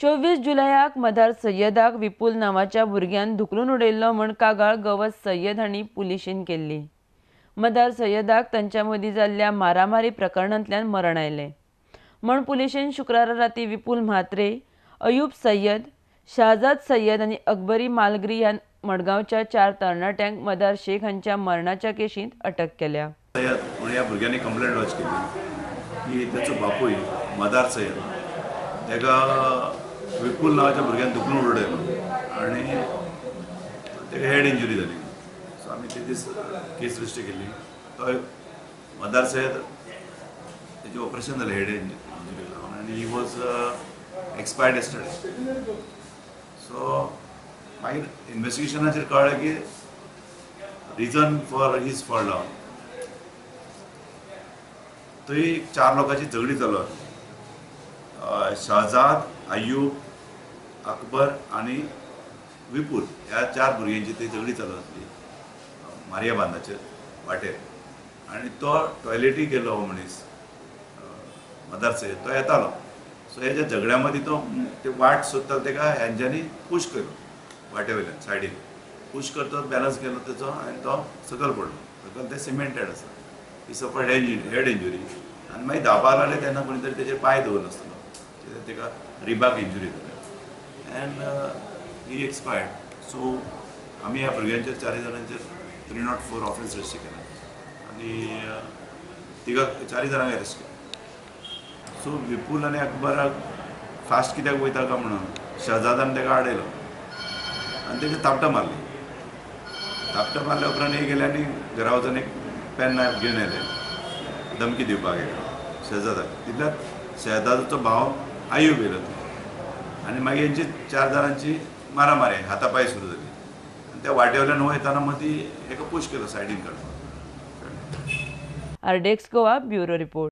24 जुलयाक मदार सय्यदाक विपुल नांवाच्या भुरग्यान धुकलून उडयल्लो म्हण कागाळ गवस सय्यद हांणी पुलिशेन केल्ली. मदार सय्यदाक तांच्या मदीं जाल्ल्या मारामारी प्रकरणांतल्यान मरण आयलें म्हण पुलिशेन शुक्रारा राती विपुल म्हात्रे, अयूब सय्यद, शहजाद सय्यद आनी अकबरी मालगिरी ह्या मडगांवच्या 4 तरणाट्यांक मदार शेख हांच्या मरणाच्या केशींत अटक केल्या. सय्यद म्हणून ह्या भुरग्यांनी कंप्लेंट लॉज केली की ताचो बापूय मदार सय्यद ताका विपुल नांवाच्या भुरग्यान धुकलून उडयलो आनी ताका हेड इंजुरी जाली. सो आमी ते दीस केस रजिस्टर केली. तो मदार सय्यद तेजें ऑपरेशन जालें हेड इंजुरी लागून आनी he was expired yesterday. So मागीर इन्वेस्टिगेशनाचेर कळ्ळें की reason for his fall down थंय 4 लोकांची झगडी चालू आसली. शहजाद, अयूब, अकबर आनी विपुल ह्या 4 भुरग्यांची थंय झगडी चालू आसली मारिया बांदाचेर वाटेर. आनी तो टॉयलेटीक गेलो हो मनीस मदार सय्यद, तो येतालो. सो ह्या झगड्या मदीं तो ते वाट सोदतालो, ताका हेंच्यांनी पूश केलो वाटे वयल्यान सायडीन पूश करतो, बॅलन्स केलो तेचो आनी तो सकयल पडलो. सकयल ते सिमेंटेड आसा. ही सफर्ड हेड इंजुरी आनी मागीर धांवपाक लागले तेन्ना कोणी तरी तेजेर पांय दवरलो आसतलो, ताका रिबाक इंजुरी जाली एंड he expired. सो आमी ह्या भुरग्यांचेर 4 जाणांचेर 304 ऑफेन्स रजिस्टर केला आनी 4 जाणांक अरेस्ट केला. सो विपुल आनी अकबराक फास्ट कित्याक वयता काय म्हणून शहजादान ताका आडयलो आनी तेका थापटां मारली. थापटां मारल्या उपरांत हे गेले आनी घरा वचून एक पेन नायफ घेवन येयले धमकी दिवपाक एका शहजादाक. तितल्यात शहजादाचो भाव आयूब येयलो आनी मागीर हेंची 4 जाणांची मारामारी हातापाय सुरू जाली आनी त्या वाटे वयल्यान वयताना मदीं हेका पूश केलो सायडीन काडपाक. RDX Goa bureau report.